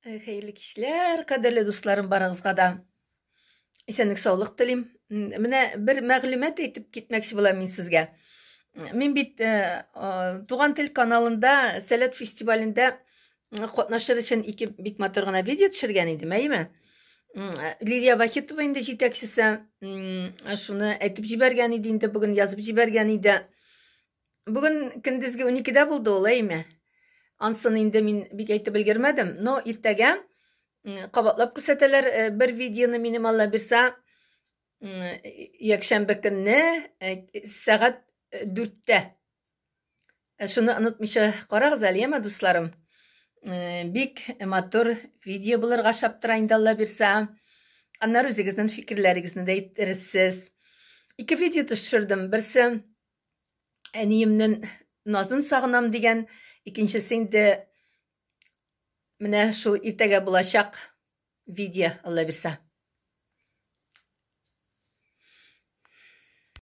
Хәерле кичләр, кадерле дусларым, барыгызга да. Исәнлек, саулык телим. Менә бер мәгълүмат әйтеп китмәкче булам мин сезгә. Мин бит Туган тел каналында Сәләт фестивалендә катнашыр өчен ике бик матур гына видео төшергән идем, әйеме? Лилия Вахитова инде җитәкчесе шуны әйтеп җибәргән иде инде, бүген язып җибәргән иде. Бүген көндезге 12-дә булды ул, әйме? Ансын инде мин бик әйтеп өлгермәдем, но иртәгә кабатлап күрсәтәләр э, бер видеоны минем Алла бирсә, якшәмбе көнне э, сәгать 4-тә. Э, шуны онытмыйча карагыз әле, яме, дусларым. Бик матур видео булырга шап тора инде Алла бирсә. Аннары үзегезнең фикерләрегезне дә әйтерсез. Ике видео төшердем. Берсе әниемнең назын сагынам дигән, икенчесе инде менә шул иртәгә булачак видео, Алла бирсә.